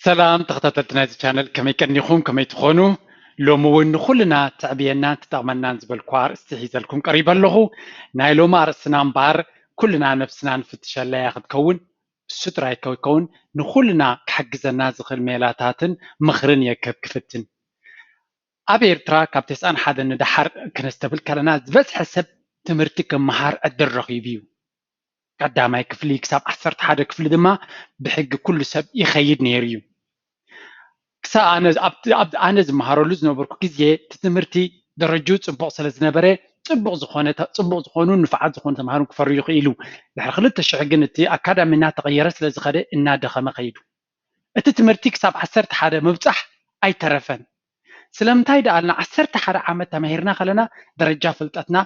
ሰላም ተኸታተልቲ ናይዚ ቻነል፣ ከመይ ቀኒኹም? ከመይ ትኾኑ? ሎሚ እውን ንኹልና ትዕብየናን ትጠቕመናን ዝበልኩ ኣርእስቲ ሒዘልኩም ቀሪበ ኣለኹ። ናይ ሎሚ ኣርእስትና እምበኣር ኩልና ነብስና ንፍትሸላ እያ ክትከውን። እሱ ጥራይ ከይከውን ንኹልና ክሕግዘና ዝኽእል ሜላታትን ምኽርን እየ ክህብ ክፍትን። ኣብ ኤርትራ ካብ ተስዓን ሓደን ንደሓር ክነስተብል ከለና ዝበዝሐ ሰብ ትምህርቲ ክመሃር ዕድል ረኺቡ እዩ። ቀዳማይ ክፍሊ ክሳብ ዓሰርተ ሓደ ክፍሊ ድማ ብሕጊ ኩሉ ሰብ ይኸይድ ነይሩ እዩ። ክሳብ ኣነ ኣብ ኣነ ዝመሃረሉ ዝነበርኩ ግዜ እቲ ትምህርቲ ደረጅኡ ጽቡቕ ስለ ዝነበረ ጽቡቕ ዝኾነ ጽቡቕ ዝኾኑ ንፉዓት ዝኾኑ ተምሃሮ ክፈርዩ ይኽእሉ። ድሕሪ ክልተ ሽሕ ግን እቲ ኣካዳሚ እናተቐየረ ስለ ዝኸደ እናደኸመ ከይዱ። እቲ ትምህርቲ ክሳብ ዓሰርተ ሓደ ምብጻሕ ኣይተረፈን። ስለምንታይ ደኣ ኢልና ዓሰርተ ሓደ ዓመት ተማሂርና ከለና ደረጃ ፍልጠትና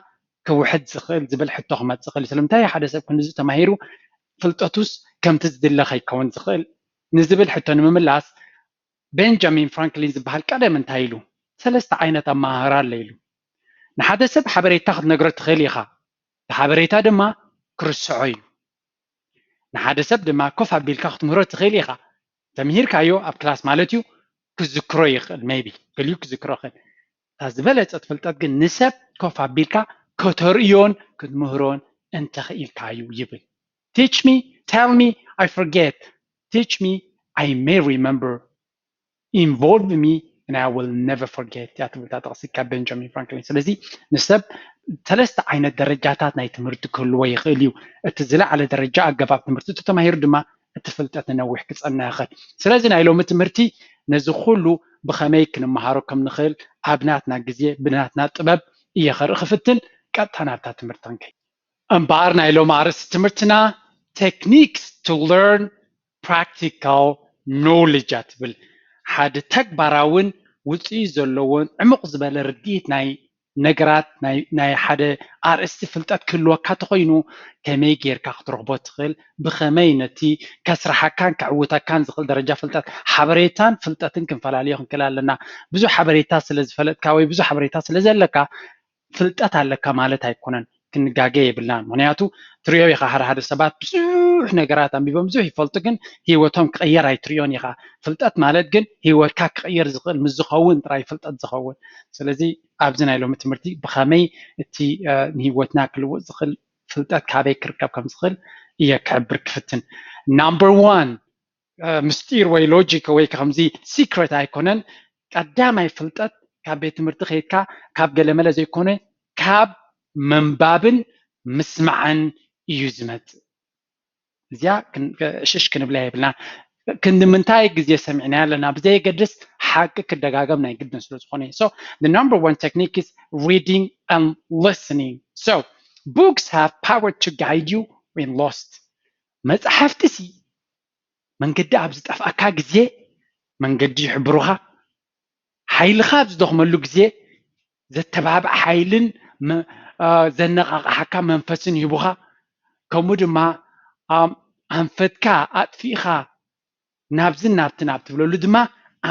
ክውሕድ ዝኽእል ዝብል ሕቶ ክመጽእ ይኽእል። ስለምንታይ ሓደ ሰብ ክንድዚ ተማሂሩ ፍልጠቱስ ከምቲ ዝድለ ከይከውን ዝኽእል ንዝብል ሕቶ ንምምላስ ቤንጃሚን ፍራንክሊን ዝበሃል ቀደም እንታይ ኢሉ? ሰለስተ ዓይነት ኣመሃህራ ኣሎ ኢሉ። ንሓደ ሰብ ሓበሬታ ክትነግሮ ትኽእል ኢኻ። እቲ ሓበሬታ ድማ ክርስዖ እዩ። ንሓደ ሰብ ድማ ኮፍ ኣቢልካ ክትምህሮ ትኽእል ኢኻ። ተምሂርካዮ ኣብ ክላስ ማለት እዩ ክዝክሮ ይኽእል፣ maybe ገሊኡ ክዝክሮ ይኽእል። እታ ዝበለጸት ፍልጠት ግን ንሰብ ኮፍ ኣቢልካ ከተርእዮን ክትምህሮን እንተኽኢልካ እዩ ይብል። Teach me, tell me, I forget. Teach me, I may remember. Involve me and I will never forget እያ ትብል እታ ጥቕሲ ካብ ቤንጃሚን ፍራንክሊን። ስለዚ ንሰብ ሰለስተ ዓይነት ደረጃታት ናይ ትምህርቲ ክህልዎ ይኽእል እዩ። እቲ ዝለዓለ ደረጃ ኣገባብ ትምህርቲ እቲ ተማሂሩ ድማ እቲ ፍልጠት ንነዊሕ ክጸንሕ ይኽእል። ስለዚ ናይ ሎሚ ትምህርቲ ነዚ ኩሉ ብኸመይ ክንመሃሮ ከም ንኽእል ኣብ ናትና ግዜ ብናትና ጥበብ እየ ከርኢ ክፍትን። ቀጥታ ናብታ ትምህርቲ ክንከይድ። እምበኣር ናይ ሎሚ ኣርእስቲ ትምህርትና techniques to learn practical knowledge እያ ትብል። ሓደ ተግባራውን ውፅኢት ዘለዎን ዕሙቕ ዝበለ ርድኢት ናይ ነገራት ናይ ሓደ ኣርእስቲ ፍልጠት ክህልወካ ተኾይኑ ከመይ ጌርካ ክትረኽቦ ትኽእል፣ ብኸመይ ነቲ ከስርሓካን ከዕውተካን ዝኽእል ደረጃ ፍልጠት ሓበሬታን ፍልጠትን ክንፈላልዮ ክንክእል ኣለና። ብዙሕ ሓበሬታ ስለ ዝፈለጥካ ወይ ብዙሕ ሓበሬታ ስለ ዘለካ ፍልጠት ኣለካ ማለት ኣይኮነን። ክንጋገ የብልናን። ምክንያቱ ትሪኦ ኢኻ ሓደ ሓደ ሰባት ብዙሕ ነገራት ኣንቢቦም ብዙሕ ይፈልጡ ግን ህይወቶም ክቕየር ኣይትሪኦን ኢኻ። ፍልጠት ማለት ግን ህይወትካ ክቕየር ዝኽእል ምስ ዝኸውን ጥራይ ፍልጠት ዝኸውን። ስለዚ ኣብዚ ናይ ሎሚ ትምህርቲ ብኸመይ እቲ ንህይወትና ክልውጥ ዝኽእል ፍልጠት ካበይ ክርከብ ከም ዝኽእል እየ ክሕብር ክፍትን። Number one ምስጢር ወይ logic ወይ ከምዚ secret ኣይኮነን። ቀዳማይ ፍልጠት ካብ ቤት ትምህርቲ ከይድካ ካብ ገለመለ ዘይኮነ ካብ ምንባብን ምስማዕን እዩ ዝመጽእ። እዚኣ ሽሽ ክንብላ የብልና። ክንዲ ምንታይ ግዜ ሰሚዕና ኣለና ብዘየገድስ ሓቂ ክደጋገም ናይ ግድን ስለ ዝኾነ። So the number one technique is reading and listening. So books have power to guide you when lost. መጽሓፍቲ ሲ መንገዲ ኣብ ዝጠፍኣካ ግዜ መንገዲ ይሕብሩኻ። ሓይልኻ ኣብ ዝደኽመሉ ግዜ ዘተባብዕ ሓይልን ዘነቓቕሓካ መንፈስን ይህቡኻ። ከምኡ ድማ ኣንፈትካ ኣጥፊእኻ ናብዝን ናብትን ኣብ ትብለሉ ድማ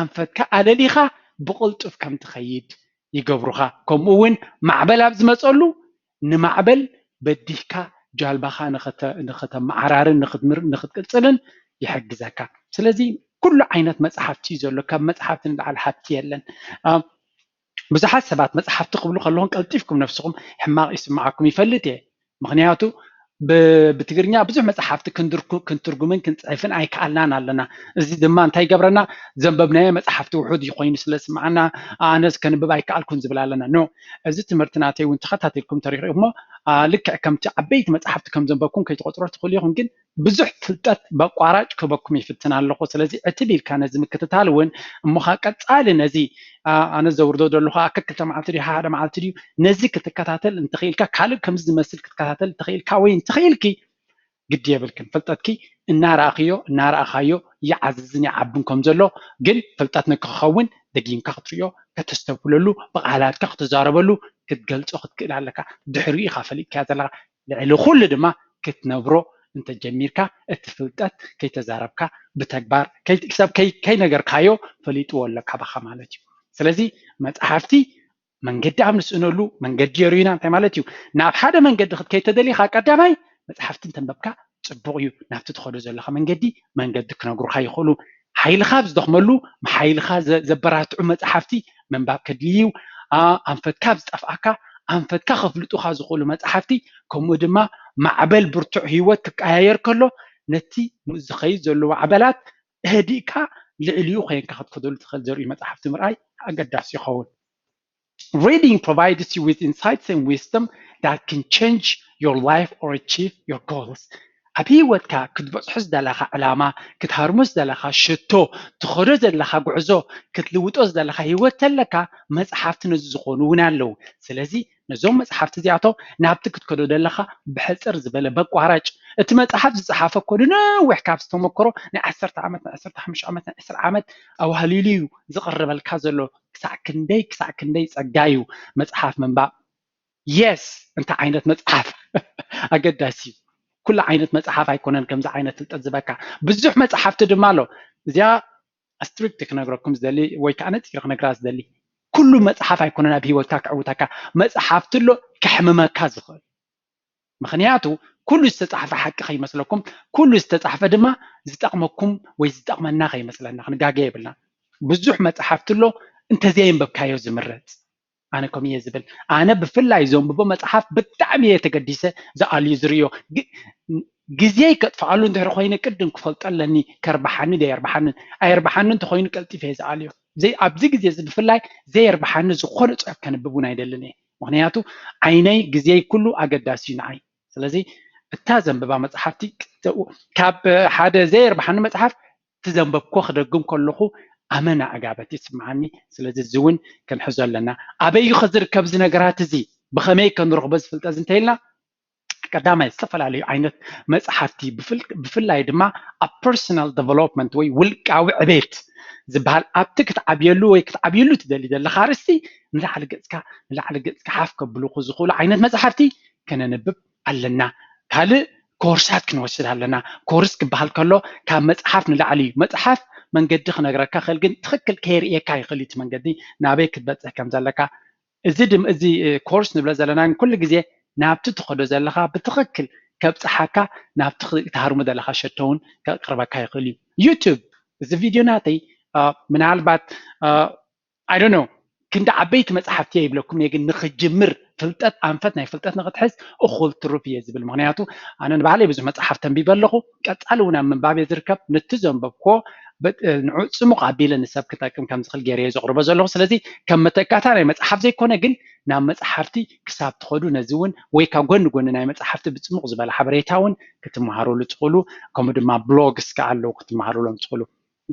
ኣንፈትካ ኣለሊኻ ብቕልጡፍ ከም ትኸይድ ይገብሩኻ። ከምኡ እውን ማዕበል ኣብ ዝመፀሉ ንማዕበል በዲህካ ጃልባኻ ንኸተመዓራርን ንክትምር ንክትቅፅልን ይሕግዘካ። ስለዚ ኩሉ ዓይነት መፅሓፍቲ እዩ ዘሎ። ካብ መፅሓፍቲ ንላዕሊ ሃብቲ የለን። ብዙሓት ሰባት መፅሓፍቲ ክብሉ ከለኹም ቀልጢፍኩም ነብስኹም ሕማቕ ይስምዓኩም ይፈልጥ እየ። ምክንያቱ ብትግርኛ ብዙሕ መፅሓፍቲ ክንትርጉምን ክንፅሕፍን ኣይከኣልናን ኣለና። እዚ ድማ እንታይ ይገብረና? ዘንበብናዮ መፅሓፍቲ ውሑድ ኮይኑ ስለ ዝስምዓና ኣነስ ከንብብ ኣይከኣልኩን ዝብል ኣለና። ኖ፣ እዚ ትምህርቲ ናተይ እውን ተኸታቲልኩም ተሪኹ እሞ ልክዕ ከምቲ ዓበይቲ መፅሓፍቲ ከም ዘንበብኩም ከይትቆፅሮ ትኽእሉ ኢኹም፣ ግን ብዙሕ ፍልጠት በቋራጭ ክህበኩም ይፍትን ኣለኹ። ስለዚ ዕትብ ኢልካ ነዚ ምክትታል እውን እሞኻ ቀፃሊ ነዚ ኣነ ዘውርዶ ዘለኹ ኣከክልተ መዓልቲ ድዩ ሓደ መዓልቲ ድዩ ነዚ ክትከታተል እንትኽኢልካ ካልእ ከምዚ ዝመስል ክትከታተል እንትኽኢልካ ወይ እንትኽኢልኪ ግዲ የብልክን። ፍልጠትኪ እናረኣኽዮ እናረኣኻዮ ይዓዝዝን ይዓብን ከም ዘሎ ግን ፍልጠት ንክኸውን ደጊምካ ክትርእዮ ከተስተብህለሉ ብቃላትካ ክትዛረበሉ ክትገልጾ ክትክእል ኣለካ። ድሕሪኡ ኢኻ ፈሊጥካያ ዘለኻ። ልዕሊ ኩሉ ድማ ክትነብሮ እንተጀሚርካ እቲ ፍልጠት ከይተዛረብካ ብተግባር ሰብ ከይነገርካዮ ፈሊጥዎ ኣሎ ካባኻ ማለት እዩ። ስለዚ መፅሓፍቲ መንገዲ ኣብ ንስእነሉ መንገዲ የርእዩና እንታይ ማለት እዩ? ናብ ሓደ መንገዲ ክትከይድ ተደሊኻ ቀዳማይ መፅሓፍቲ እንተንበብካ ፅቡቕ እዩ። ናብቲ ትኸዶ ዘለኻ መንገዲ መንገዲ ክነግሩኻ ይኽእሉ። ሓይልኻ ኣብ ዝደኽመሉ ሓይልኻ ዘበራትዑ መፅሓፍቲ ምንባብ ከድልዩ እዩ። ኣንፈትካ ኣብ ዝጠፍኣካ ኣንፈትካ ከፍልጡኻ ዝኽእሉ መፅሓፍቲ፣ ከምኡ ድማ ማዕበል ብርቱዕ ህይወት ክቀያየር ከሎ ነቲ ምስ ዝኸይድ ዘሎ ማዕበላት እህዲእካ ልዕሊኡ ኮይንካ ክትከደሉ ትኽእል ዘርእዩ መፅሓፍቲ ምርኣይ ኣገዳሲ ይኸውን። Reading provides you with insights and wisdom that can change your life or achieve your goals. ኣብ ህይወትካ ክትበፅሖ ዝደለኻ ዕላማ፣ ክትሃርሞ ዝደለኻ ሸቶ፣ ትኸዶ ዘለኻ ጉዕዞ፣ ክትልውጦ ዝደለኻ ህይወት ተለካ መፅሓፍቲ ነዚ ዝኾኑ እውን ኣለዉ። ስለዚ ነዞም መፅሓፍቲ እዚኣቶም ናብቲ ክትከዶ ዘለኻ ብሕፅር ዝበለ በቋራጭ እቲ መፅሓፍ ዝፀሓፈ ኮዱ ነዊሕ ካብ ዝተመክሮ ናይ ዓሰርተ ዓመት ናይ ዓሰርተ ሓሙሽተ ዓመት ናይ ዕስራ ዓመት ኣዋህሊሉ እዩ ዝቕርበልካ ዘሎ። ክሳዕ ክንደይ ክሳዕ ክንደይ ፀጋ እዩ መፅሓፍ ምንባብ። የስ እንታይ ዓይነት መፅሓፍ ኣገዳሲ እዩ። ኩሉ ዓይነት መፅሓፍ ኣይኮነን ከምዚ ዓይነት ፍልጠት ዝበካ። ብዙሕ መፅሓፍቲ ድማ ኣሎ። እዚኣ ስትሪክት ክነግረኩም ዝደሊ ወይ ከዓ ነፂሪ ክነግራ ዝደሊ፣ ኩሉ መፅሓፍ ኣይኮነን ኣብ ህይወትካ ክዕውተካ። መፅሓፍቲ ኣሎ ከሕምመካ ዝኽእል። ምክንያቱ ኩሉ ዝተፃሕፈ ሓቂ ከይመስለኩም፣ ኩሉ ዝተፃሕፈ ድማ ዝጠቕመኩም ወይ ዝጠቕመና ከይመስለና፣ ክንጋገ የብልና። ብዙሕ መፅሓፍቲ ኣሎ እንተዘየንበብካዮ ዝምረፅ። ኣነ ከም እየ ዝብል። ኣነ ብፍላይ ዘንብቦ መፅሓፍ ብጣዕሚ እየ ተገዲሰ ዝኣልዩ ዝርእዮ። ግዜ ከጥፍኣሉ እንድሕር ኮይነ ቅድም ክፈልጦ ኣለኒ። ከርባሓኒ ዶ የርባሓንን ኣየርባሓኒ እንተኮይኑ ቀልጢፈ እየ ዝኣልዮ። ኣብዚ ግዜ እዚ ብፍላይ ዘየርባሓኒ ዝኾነ ፅሑፍ ከንብብ እውን ኣይደልን እየ። ምክንያቱ ዓይነይ ግዜይ ኩሉ ኣገዳሲ እዩ ንዓይ። ስለዚ እታ ዘንብባ መፅሓፍቲ ካብ ሓደ ዘየርባሓኒ መፅሓፍ እቲ ዘንበብኮ ክደግም ከለኹ ኣመና ዕጋበት ይስምዓኒ። ስለዚ እዚ እውን ክንሕዞ ኣለና። ኣበይ እዩ ከዝርከብ እዚ ነገራት እዚ? ብኸመይ ከንረኽቦ ዝፍልጠት እንተኢልና ቀዳማይ ዝተፈላለዩ ዓይነት መፅሓፍቲ ብፍላይ ድማ ኣብ personal development ወይ ውልቃዊ ዕቤት ዝበሃል ኣብቲ ክትዓብየሉ ወይ ክትዓብየሉ ትደሊ ዘለካ ርስቲ ንላዕሊ ገፅካ ንላዕሊ ገፅካ ሓፍ ከብልኩ ዝኽእሉ ዓይነት መፅሓፍቲ ከነንብብ ኣለና። ካልእ ኮርሳት ክንወስድ ኣለና። ኮርስ ክበሃል ከሎ ካብ መፅሓፍ ንላዕሊ እዩ። መፅሓፍ መንገዲ ክነግረካ ክእል ግን ትኽክል ከየርእየካ ይኽእል እቲ መንገዲ ናበይ ክትበፅሕ ከም ዘለካ። እዚ ድም እዚ ኮርስ ንብሎ ዘለና ግን ኩሉ ግዜ ናብቲ ትኸዶ ዘለኻ ብትኽክል ከብፅሓካ ናብቲ ክትሃርሞ ዘለኻ ሸቶ እውን ከቅርበካ ይኽእል እዩ። ዩቱብ እዚ ቪድዮ ናተይ ምናልባት I don't know ክንዲ ዓበይቲ መፅሓፍቲ እየ ይብለኩም እየ ግን ንክጅምር ፍልጠት ኣንፈት ናይ ፍልጠት ንክትሕዝ እኩል ትሩፍ እየ ዝብል። ምክንያቱ ኣነ ንባዕለይ ብዙሕ መፅሓፍ ተንቢበ ኣለኹ። ቀፃሊ እውን ኣብ ምንባብ እየ ዝርከብ። ነቲ ዘንበብኮ ንዑ ፅሙቕ ኣቢለ ንሰብ ክጠቅም ከም ዝኽእል ገይረ እየ ዘቕርቦ ዘለኹ። ስለዚ ከም መተካእታ ናይ መፅሓፍ ዘይኮነ ግን ናብ መፅሓፍቲ ክሳብ ትኸዱ ነዚ እውን ወይ ካብ ጎኒ ጎኒ ናይ መፅሓፍቲ ብፅሙቕ ዝበለ ሓበሬታ እውን ክትመሃሩሉ ትኽእሉ። ከምኡ ድማ ብሎግስ ከዓ ኣለዉ ክትመሃሩሎም ትኽእሉ።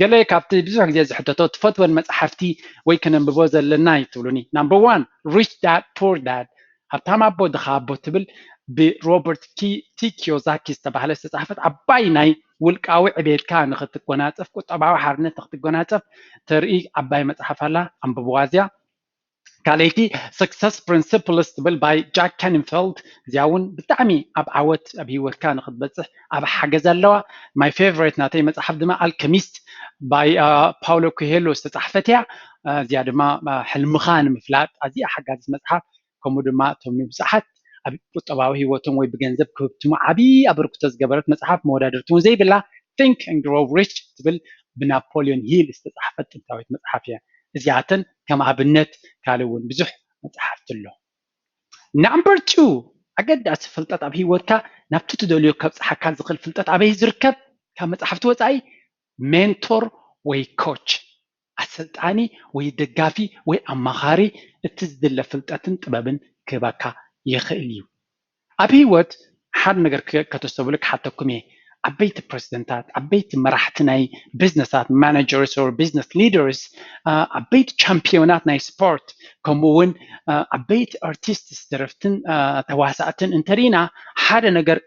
ገለ ካብቲ ብዙሕ ግዜ ዝሕተቶ ትፈትወን መፅሓፍቲ ወይ ከነንብቦ ዘለና እዩ ትብሉኒ። Number one Rich Dad Poor Dad ሃብታም ኣቦ ድኻ ኣቦ ትብል ብሮበርት ቲ ኪዮሳኪ ዝተባህለ ዝተፃሕፈት ዓባይ ናይ ውልቃዊ ዕቤትካ ንክትጎናፀፍ ቁጠባዊ ሓርነት ንክትጎናፀፍ ተርኢ ዓባይ መፅሓፍ ኣላ። ኣንብብዋ እዚኣ። ካልኣይቲ Success Principles ትብል by Jack Canfield እዚኣ እውን ብጣዕሚ ኣብ ዓወት ኣብ ሂወትካ ንክትበፅሕ ኣብ ሓገዝ ኣለዋ። My favorite ናተይ መፅሓፍ ድማ Alchemist by Paulo Coelho ዝተፃሕፈት እያ። እዚኣ ድማ ሕልምኻ ንምፍላጥ ኣዝያ ሓጋዚት መፅሓፍ ከምኡ ድማ እቶም ንብዙሓት ኣብ ቁጠባዊ ሂወቶም ወይ ብገንዘብ ክህብትሙ ዓብዪ ኣበርክቶ ዝገበረት መፅሓፍ መወዳድርቲ እውን ዘይብላ Think and Grow Rich ትብል ብናፖሊዮን ሂል ዝተፃሕፈት ጥንታዊት መፅሓፍ እያ። እዚኣተን ከም ኣብነት ካልእ እውን ብዙሕ መፅሓፍቲ ኣሎ። Number two ኣገዳሲ ፍልጠት ኣብ ሂወትካ ናብቲ ትደልዮ ከብፅሓካ ዝኽእል ፍልጠት ኣበይ ዝርከብ? ካብ መፅሓፍቲ ወፃኢ ሜንቶር ወይ ኮች ኣሰልጣኒ ወይ ደጋፊ ወይ ኣማኻሪ እቲ ዝድለ ፍልጠትን ጥበብን ክህበካ ይኽእል እዩ። ኣብ ህይወት ሓደ ነገር ከተስተብሉ ክሓተኩም እየ። ዓበይቲ ፕረዚደንታት፣ ዓበይቲ መራሕቲ ናይ ቢዝነሳት፣ ማናጀርስ ኦር ቢዝነስ ሊደርስ፣ ዓበይቲ ቻምፒዮናት ናይ ስፖርት፣ ከምኡ እውን ዓበይቲ ኣርቲስትስ፣ ደረፍትን ተዋሳእትን እንተሪና ሓደ ነገር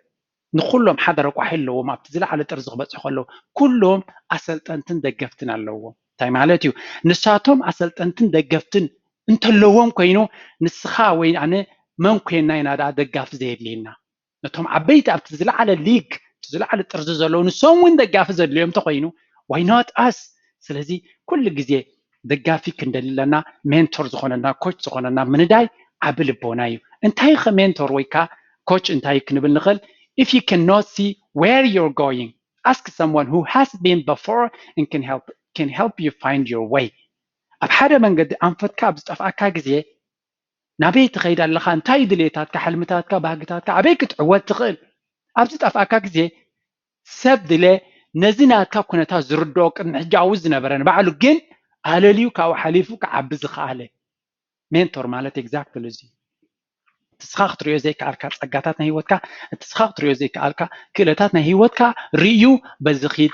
ንኩሎም ሓደ ረቋሒ ኣለዎም። ኣብቲ ዝለዓለ ጥርዚ ክበፅሑ ከለዉ ኩሎም ኣሰልጠንትን ደገፍትን ኣለዎም። እንታይ ማለት እዩ? ንሳቶም ኣሰልጠንትን ደገፍትን እንተለዎም ኮይኑ ንስኻ ወይ ኣነ መን ኮይና ኢና ደኣ ደጋፊ ዘየድልየና? ነቶም ዓበይቲ ኣብቲ ዝለዓለ ሊግ እቲ ዝለዓለ ጥርዚ ዘለዉ ንሶም እውን ደጋፊ ዘድልዮም እንተኮይኑ why not us? ስለዚ ኩሉ ግዜ ደጋፊ ክንደሊ ኣለና። ሜንቶር ዝኾነና ኮች ዝኾነና ምንዳይ ዓቢ ልቦና እዩ። እንታይ ከ ሜንቶር ወይ ከ ኮች እንታይ ክንብል ንኽእል? If you cannot see where you're going Ask someone who has been before and can help can help you find your way. ኣብ ሓደ መንገዲ ኣንፈትካ ኣብ ዝጠፍኣካ ግዜ ናበይ ትኸይድ ኣለኻ? እንታይ እዩ ድሌታትካ፣ ሕልምታትካ፣ ባህግታትካ፣ ኣበይ ክትዕወት ትኽእል? ኣብ ዝጠፍኣካ ግዜ ሰብ ድለ ነዚ ናትካ ኩነታት ዝርድኦ ቅድሚ ሕጂ ኣብኡ ዝነበረ ንባዕሉ ግን ኣለልዩ ካብኡ ሓሊፉ ክዓቢ ዝኸኣለ ሜንቶር ማለት exactly እዚ። እቲ ስኻ ክትሪኦ ዘይከኣልካ ጸጋታት ናይ ህይወትካ፣ እቲ ስኻ ክትሪኦ ዘይከኣልካ ክእለታት ናይ ህይወትካ ርእዩ በዚ ኪድ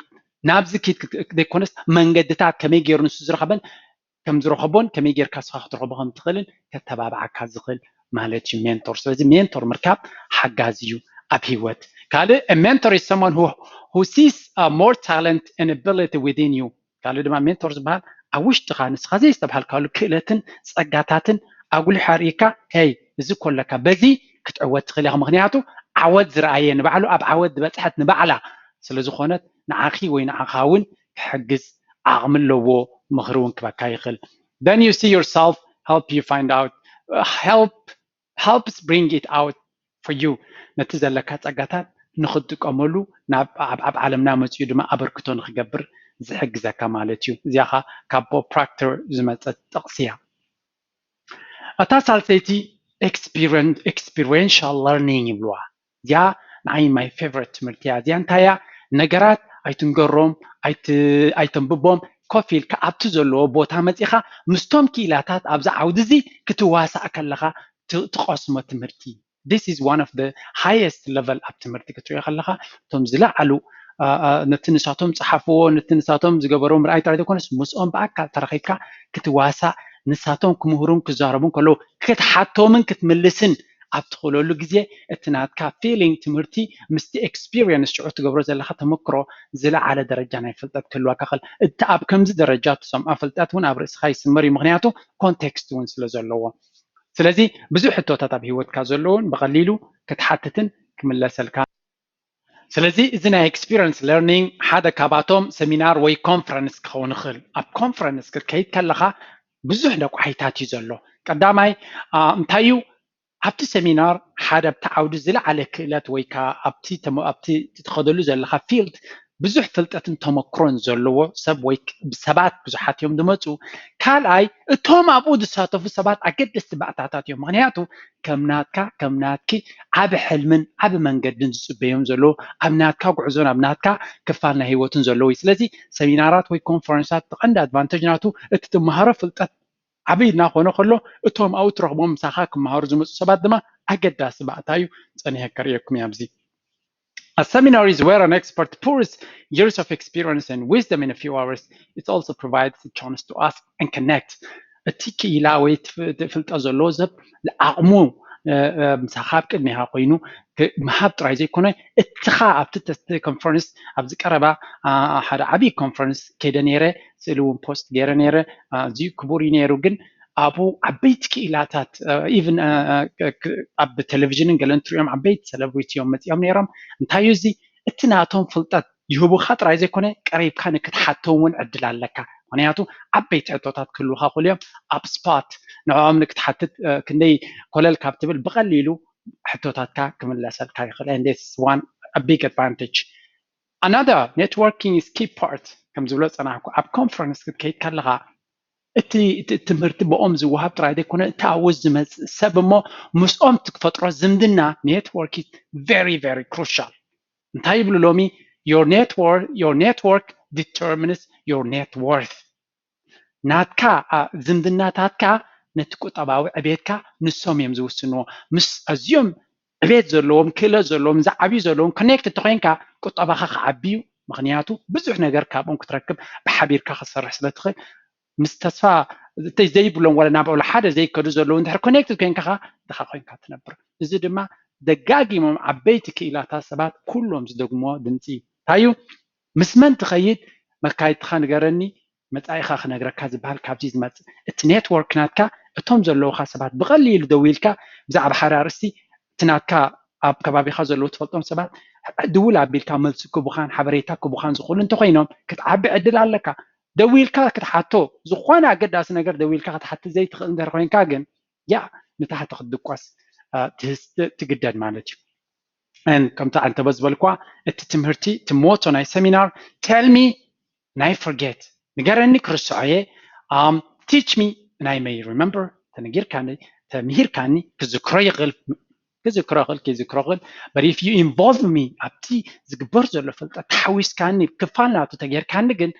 ናብዚ ኪድ ዘይኮነስ መንገድታት ከመይ ገይሩ ንሱ ዝረኸበን ከም ዝረኸቦን ከመይ ጌርካ ስኻ ክትረኸቦ ከም ትኽእልን ከተባብዓካ ዝኽእል ማለት እዩ ሜንቶር። ስለዚ ሜንቶር ምርካብ ሓጋዚ እዩ ኣብ ህይወት። ካልእ a mentor is someone who who sees uh, more talent and ability within you። ካልእ ድማ ሜንቶር ዝበሃል ኣብ ውሽጥኻ ንስኻ ዘየስተብሃልካሉ ክእለትን ጸጋታትን ኣጉሊሑ ኣርእካ ሄይ እዚ ኮለካ በዚ ክትዕወት ትኽእል ኢኻ። ምክንያቱ ዓወት ዝረኣየ ንባዕሉ ኣብ ዓወት ዝበጽሐት ንባዕላ ስለዝኾነት ንዓኺ ወይ ንዓኻ እውን ክሕግዝ ዓቕሚ ኣለዎ። ምኽሪ እውን ክበካ ይኽእል። Then you see yourself help you find out uh, help helps bring it out for you ነቲ ዘለካ ጸጋታት ንክትጥቀመሉ ናብ ኣብ ዓለምና መፅኡ ድማ ኣበርክቶ ንክገብር ዝሕግዘካ ማለት እዩ። እዚኣ ካብ ቦብ ፕሮክተር ዝመፀት ጥቕሲ እያ። እታ ሳልሰይቲ experiential learning ይብልዋ። እዚኣ ንዓይ my favorite ትምህርቲ እያ። እዚኣ እንታይ እያ? ነገራት ኣይትንገሮም፣ ኣይተንብቦም፣ ኮፍ ኢልካ ኣብቲ ዘለዎ ቦታ መፂኻ ምስቶም ክኢላታት ኣብዚ ዓውዲ እዚ ክትዋሳእ ከለኻ ትቐስሞ ትምህርቲ። This is one of the highest level ኣብ ትምህርቲ ክትሪኦ ከለኻ እቶም ዝለዓሉ ነቲ ንሳቶም ፀሓፍዎ ነቲ ንሳቶም ዝገበርዎ ምርኣይ ጥራይ ዘይኮነስ ምስኦም ብኣካል ተረኺብካ ክትዋሳእ ንሳቶም ክምህሩን ክዛረቡን ከለዉ ክትሓቶምን ክትምልስን ኣብ ትኽእለሉ ግዜ እቲ ናትካ feeling ትምህርቲ ምስቲ experience ሽዑ ትገብሮ ዘለኻ ተመክሮ ዝለዓለ ደረጃ ናይ ፍልጠት ክህልወካ ክእል። እቲ ኣብ ከምዚ ደረጃ ትሰምዖ ፍልጠት እውን ኣብ ርእስኻ ይስመር እዩ፣ ምክንያቱ context እውን ስለ ዘለዎ። ስለዚ ብዙሕ ሕቶታት ኣብ ህይወትካ ዘለውን ብቐሊሉ ክትሓትትን ክምለሰልካ። ስለዚ እዚ ናይ experience learning ሓደ ካባቶም ሰሚናር ወይ ኮንፈረንስ ክኸውን ይኽእል። ኣብ ኮንፈረንስ ክትከይድ ከለኻ ብዙሕ ነቋሒታት እዩ ዘሎ። ቀዳማይ እንታይ እዩ? ኣብቲ ሰሚናር ሓደ ኣብቲ ዓውዲ ዝለዓለ ክእለት ወይ ከዓ ኣብቲ ኣብቲ ትኸደሉ ዘለኻ ፊልድ ብዙሕ ፍልጠትን ተመክሮን ዘለዎ ሰብ ወይ ሰባት ብዙሓት እዮም ዝመፁ። ካልኣይ እቶም ኣብኡ ዝሳተፉ ሰባት ኣገደስቲ ባእታታት እዮም። ምክንያቱ ከም ናትካ ከም ናትኪ ዓቢ ሕልምን ዓቢ መንገድን ዝፅበዮም ዘለዉ ኣብ ናትካ ጉዕዞን ኣብ ናትካ ክፋል ናይ ህይወትን ዘለዉ እዩ። ስለዚ ሰሚናራት ወይ ኮንፈረንሳት ብቐንዲ ኣድቫንቴጅ ናቱ እቲ ትመሃሮ ፍልጠት ዓብዪ እናኾነ ከሎ እቶም ኣብኡ ትረኽቦም ምሳኻ ክመሃሩ ዝመፁ ሰባት ድማ ኣገዳሲ ባእታ እዩ። ፀኒሐ ከርእየኩም እየ ኣብዚ A seminar is where an expert pours years of experience and wisdom in a few hours. It also provides a chance to ask and connect. እቲ ክኢላ ወይ ፍልጠት ዘለዎ ሰብ ዓቕሙ ምሳኻ ኣብ ቅድሚኻ ኮይኑ ምሃብ ጥራይ ዘይኮነ እትኻ ኣብቲ ኮንፈረንስ ኣብዚ ቀረባ ሓደ ዓብዪ ኮንፈረንስ ከይደ ነይረ ስእሊ እውን ፖስት ገይረ ነይረ ኣዝዩ ክቡር እዩ ነይሩ ግን ኣብኡ ዓበይቲ ክኢላታት even ኣብ ቴሌቪዥንን ገለን ትሪኦም ዓበይቲ ሴሌብሪቲ እዮም መፂኦም ነይሮም እንታይ እዩ እዚ እቲ ናቶም ፍልጠት ይህቡኻ ጥራይ ዘይኮነ ቀሪብካ ንክትሓቶም እውን ዕድል ኣለካ ምክንያቱ ዓበይቲ ሕቶታት ክህልውካ ክእሉ እዮም ኣብ ስፓት ንዕኦም ንክትሓትት ክንደይ ኮለል ካብ ትብል ብቐሊሉ ሕቶታትካ ክምለሰልካ ይኽእል and this is one a big advantage another networking is key part ከም ዝብሎ ፀናሕኩ ኣብ ኮንፈረንስ ክትከይድ ከለኻ እቲ ትምህርቲ ብኦም ዝወሃብ ጥራይ ዘይኮነ እቲ ኣብኡ ዝመፅእ ሰብ እሞ ምስኦም ትፈጥሮ ዝምድና network is very very crucial እንታይ ይብሉ ሎሚ your network your network determines your net worth ናትካ ዝምድናታትካ ነቲ ቁጠባዊ ዕቤትካ ንሶም እዮም ዝውስንዎ ምስ ኣዝዮም ዕቤት ዘለዎም ክእለት ዘለዎም ዝዓብዩ ዘለዎም ኮኔክት እንተኮይንካ ቁጠባካ ክዓቢ እዩ ምክንያቱ ብዙሕ ነገር ካብኦም ክትረክብ ብሓቢርካ ክትሰርሕ ስለ ትኽእል ምስ ተስፋ ዘይብሎም ወላ ናብ ዕሎ ሓደ ዘይከዱ ዘለዉ እንድሕር ኮኔክትድ ኮይንካ ድኻ ኮይንካ ትነብር እዚ ድማ ደጋጊሞም ዓበይቲ ክኢላታት ሰባት ኩሎም ዝደግሞ ድምፂ እዩ እንታይ እዩ ምስ መን ትኸይድ መካይድትኻ ንገረኒ መፃኢኻ ክነግረካ ዝበሃል ካብዚ ዝመፅእ እቲ ኔትወርክ ናትካ እቶም ዘለውካ ሰባት ብቐሊሉ ደዊልካ ብዛዕባ ሓደ ኣርስቲ እቲ ናትካ ኣብ ከባቢኻ ዘለዉ ትፈልጦም ሰባት ድውል ኣቢልካ መልሲ ክቡኻን ሓበሬታ ክቡኻን ዝኽእሉ እንተኮይኖም ክትዓቢ ዕድል ኣለካ ደዊልካ ክትሓቶ ዝኾነ ኣገዳሲ ነገር ደዊልካ ክትሓትት ዘይትኽእል እንድሕር ኮይንካ ግን ያ ንታሕቲ ክትድቆስ ትግደድ ማለት እዩ ከምቲ ኣንተበ ዝበልኳ እቲ ትምህርቲ እቲ ሞቶ ናይ ሰሚናር tell me ናይ forget ንገረኒ ክርስዖ እየ፣ teach me ናይ may remember ተነጊርካኒ ተምሂርካኒ ክዝክሮ ይኽእል ክዝክሮ ይኽእል ክዝክሮ ይኽእል but if you involve me ኣብቲ ዝግበር ዘሎ ፍልጠት ተሓዊስካኒ ክፋል ናቱ ተጌርካኒ ግን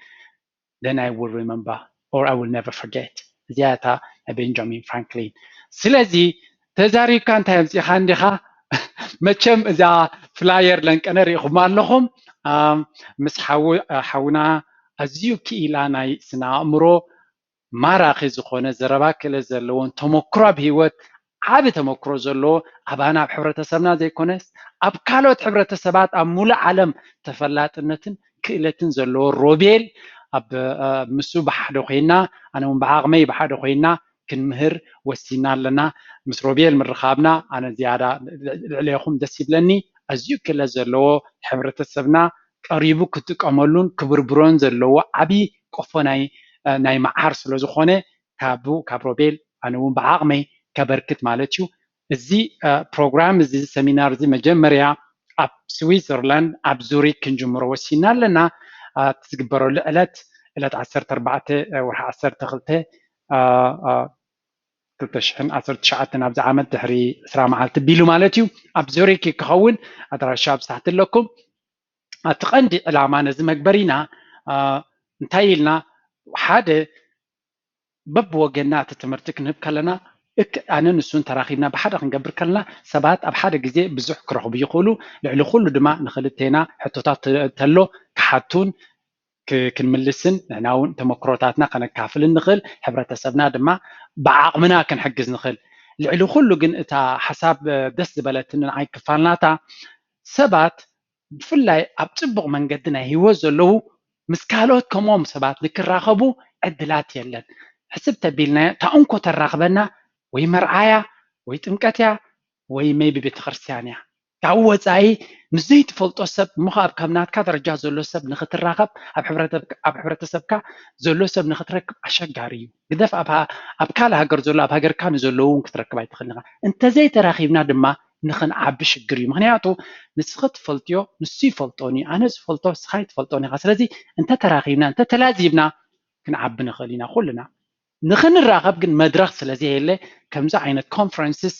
then I will remember or I will never forget። እዚኣ እታ ናይ ቤንጃሚን ፍራንክሊን። ስለዚ ተዛሪብካ እንታይ ኣምፂኻ እንዲኻ? መቸም እዛ ፍላየር ለንቀነ ርኢኹም ኣለኹም። ምስ ሓውና ኣዝዩ ክኢላ ናይ ስነ ኣእምሮ ማራኺ ዝኾነ ዘረባ ክእለት ዘለዎን ተመክሮ ኣብ ህይወት ዓቢ ተመክሮ ዘለዎ ኣባና ኣብ ሕብረተሰብና ዘይኮነስ ኣብ ካልኦት ሕብረተሰባት ኣብ ሙሉእ ዓለም ተፈላጥነትን ክእለትን ዘለዎ ሮቤል ኣብ ምስ ብሓደ ኮይና ኣነ እውን ብዓቕመይ ብሓደ ኮይና ክንምህር ወሲና ኣለና። ምስ ሮቤል ምርኻብና ኣነ ዝያዳ ልዕሌኹም ደስ ይብለኒ። ኣዝዩ ክእለት ዘለዎ ሕብረተሰብና ቀሪቡ ክጥቀመሉን ክብርብሮን ዘለዎ ዓቢ ቆፎ ናይ ናይ መዓር ስለ ዝኾነ ካብ ካብ ሮቤል ኣነ እውን ብዓቕመይ ከበርክት ማለት እዩ። እዚ ፕሮግራም እዚ ሰሚናር እዚ መጀመርያ ኣብ ስዊዘርላንድ ኣብ ዙሪክ ክንጅምሮ ወሲና ኣለና። እቲ ዝግበረሉ ዕለት ዕለት ዓሰርተ ኣርባዕተ ወርሒ ዓሰርተ ክልተ ክልተ ሽሕን ዓሰርተ ትሽዓተን ኣብዚ ዓመት ድሕሪ ዕስራ መዓልቲ ቢሉ ማለት እዩ ኣብ ዙሪክ ክኸውን ኣድራሻ ኣብ ታሕቲ ኣለኩም። እቲ ቀንዲ ዕላማ ነዚ መግበሪና እንታይ ኢልና ሓደ በብወገንና እቲ ትምህርቲ ክንህብ ከለና ኣነ ንሱን ተራኺብና ብሓደ ክንገብር ከለና ሰባት ኣብ ሓደ ግዜ ብዙሕ ክረኽቡ ይኽእሉ። ልዕሊ ኩሉ ድማ ንክልቴና ሕቶታት ተሎ ክሓቱን ክንምልስን ንሕና እውን ተመክሮታትና ከነካፍልን ንኽእል፣ ሕብረተሰብና ድማ ብዓቕምና ክንሕግዝ ንኽእል። ልዕሊ ኩሉ ግን እታ ሓሳብ ደስ ዝበለትኒ ንዓይ ክፋልናታ ሰባት ብፍላይ ኣብ ፅቡቕ መንገዲ ናይ ህይወት ዘለዉ ምስ ካልኦት ከምኦም ሰባት ንክራኸቡ ዕድላት የለን። ሕስብ ተቢልናዮ እታ እንኮ ተራኽበና ወይ መርዓያ ወይ ጥምቀት እያ ወይ maybe ቤተክርስትያን እያ። ካብ ወፃኢ ምስ ዘይትፈልጦ ሰብ እሞ ኣብ ከም ናትካ ደረጃ ዘሎ ሰብ ንክትራኸብ ኣብ ሕብረተሰብካ ዘሎ ሰብ ንክትረክብ ኣሸጋሪ እዩ። ግደፍ ኣብ ካልእ ሃገር ዘሎ ኣብ ሃገርካ ንዘለዉ እውን ክትረክብ ኣይትኽእል ኢኻ። እንተዘይተራኺብና ድማ ንኽንዓቢ ሽግር እዩ። ምክንያቱ ንስኺ ትፈልጥዮ ንሱ ይፈልጦን እዩ። ኣነ ዝፈልጦ ንስኻ ኣይትፈልጦን ኢኻ። ስለዚ እንተተራኺብና እንተተላዚብና ክንዓቢ ንኽእል ኢና ኩልና። ንኽንራኸብ ግን መድረኽ ስለ ዘየለ ከምዚ ዓይነት ኮንፈረንስስ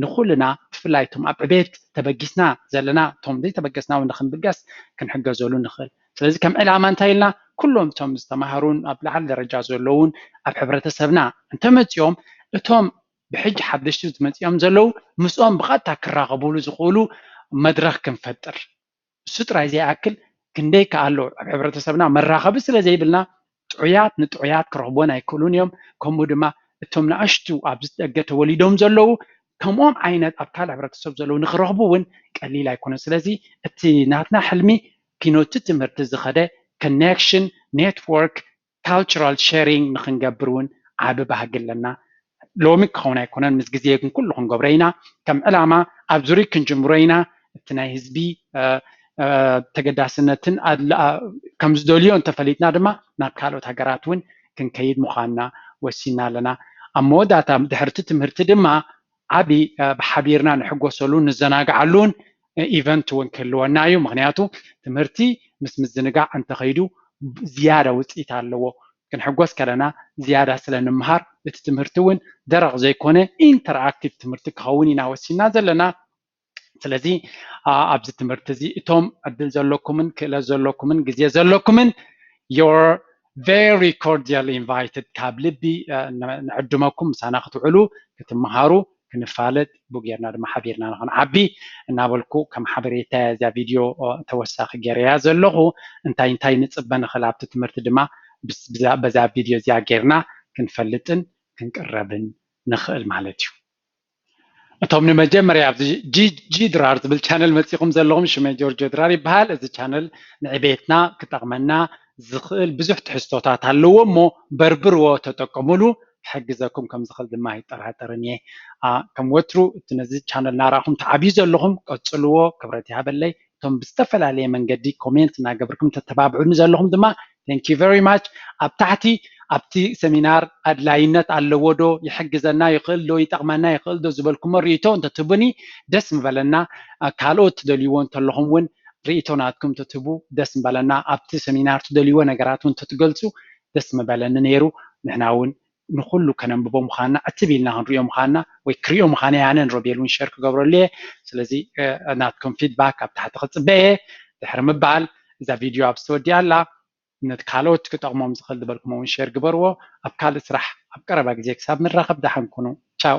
ንኹልና ብፍላይ እቶም ኣብ ዕቤት ተበጊስና ዘለና እቶም ዘይተበገስና እውን ንኽንብገስ ክንሕገዘሉ ንኽእል። ስለዚ ከም ዕላማ እንታይ ኢልና ኩሎም እቶም ዝተማሃሩን ኣብ ላዕሊ ደረጃ ዘለውን ኣብ ሕብረተሰብና እንተመፂኦም እቶም ብሕጂ ሓደሽቲ ዝመፂኦም ዘለዉ ምስኦም ብቐጥታ ክራኸብሉ ዝኽእሉ መድረኽ ክንፈጥር እሱ ጥራይ ዘይኣክል ክንደይ ከ ኣሎ ኣብ ሕብረተሰብና መራኸቢ ስለ ዘይብልና ጥዑያት ንጥዑያት ክረኽቦን ኣይክእሉን እዮም። ከምኡ ድማ እቶም ንኣሽቱ ኣብዚ ደገ ተወሊዶም ዘለዉ ከምኦም ዓይነት ኣብ ካልእ ሕብረተሰብ ዘለዉ ንክረኽቡ እውን ቀሊል ኣይኮነን። ስለዚ እቲ ናትና ሕልሚ ኪኖቲ ትምህርቲ ዝኸደ connection network cultural sharing ንክንገብር እውን ዓቢ ባህጊ ኣለና። ሎሚ ክኸውን ኣይኮነን ምስ ግዜ ግን ኩሉ ክንገብሮ ኢና። ከም ዕላማ ኣብ ዙሪክ ክንጅምሮ ኢና። እቲ ናይ ህዝቢ ተገዳስነትን ከም ዝደልዮ እንተፈሊጥና ድማ ናብ ካልኦት ሃገራት እውን ክንከይድ ምዃንና ወሲና ኣለና። ኣብ መወዳእታ ድሕርቲ ትምህርቲ ድማ ዓቢ ብሓቢርና ንሕጎሰሉ ንዘናግዓሉን ኢቨንት እውን ክህልወና እዩ። ምክንያቱ ትምህርቲ ምስ ምዝንጋዕ እንተኸይዱ ዝያዳ ውፅኢት ኣለዎ። ክንሕጎስ ከለና ዝያዳ ስለ ንምሃር እቲ ትምህርቲ እውን ደረቕ ዘይኮነ ኢንተርኣክቲቭ ትምህርቲ ክኸውን ኢና ወሲና ዘለና። ስለዚ ኣብዚ ትምህርቲ እዚ እቶም ዕድል ዘለኩምን ክእለት ዘለኩምን ግዜ ዘለኩምን your very cordial invited ካብ ልቢ ንዕድመኩም ምሳና ክትውዕሉ ክትምሃሩ ክንፋለጥ ብኡ ጌርና ድማ ሓቢርና ንኽንዓቢ እናበልኩ ከም ሓበሬታ እዚኣ ቪድዮ ተወሳኺ ገይረያ ዘለኹ። እንታይ እንታይ ንፅበ ንኽእል ኣብቲ ትምህርቲ ድማ በዛ ቪድዮ እዚኣ ጌርና ክንፈልጥን ክንቅረብን ንኽእል ማለት እዩ። እቶም ንመጀመርያ ኣብዚ ጂጂ ድራር ዝብል ቻነል መፂኹም ዘለኹም ሽመይ ጆርጆ ድራር ይበሃል። እዚ ቻነል ንዕቤትና ክጠቕመና ዝኽእል ብዙሕ ትሕዝቶታት ኣለዎ እሞ በርብርዎ ተጠቀሙሉ። ክሕግዘኩም ከም ዝኽእል ድማ ኣይጠራጠርን እየ። ከም ወትሩ እቲ ነዚ ቻነል ናራኹም ተዓብዩ ዘለኹም ቀፅልዎ፣ ክብረት ይሃበለይ። እቶም ብዝተፈላለየ መንገዲ ኮሜንት እናገበርኩም ተተባብዑኒ ዘለኹም ድማ thank you very much። ኣብ ታሕቲ ኣብቲ ሰሚናር ኣድላይነት ኣለዎ ዶ፣ ይሕግዘና ይኽእል ዶ፣ ይጠቕመና ይኽእል ዶ ዝበልኩሞ ርእይቶ እንተትህቡኒ ደስ ምበለና። ካልኦት ትደልይዎ እንተለኹም እውን ርእይቶ ናትኩም እንተትህቡ ደስ ምበለና። ኣብቲ ሰሚናር ትደልይዎ ነገራት እውን እንተትገልፁ ደስ ምበለኒ ነይሩ። ንሕና እውን ንኹሉ ከነንብቦ ምዃንና፣ ዕትብ ኢልና ክንሪኦ ምዃንና ወይ ክሪኦ ምዃነይ ኣነ ንሮቤል እውን ሸር ክገብረሉ እየ። ስለዚ ናትኩም ፊድባክ ኣብ ታሕቲ ክፅበ እየ። ድሕሪ ምባል እዛ ቪድዮ ኣብ ዝተወዲኣ ኣላ። ነቲ ካልኦት ክጠቕሞም ዝኽእል ዝበልኩም እውን ሸር ግበርዎ። ኣብ ካልእ ስራሕ ኣብ ቀረባ ግዜ ክሳብ ንራኸብ ደሓን ኩኑ። ቻው።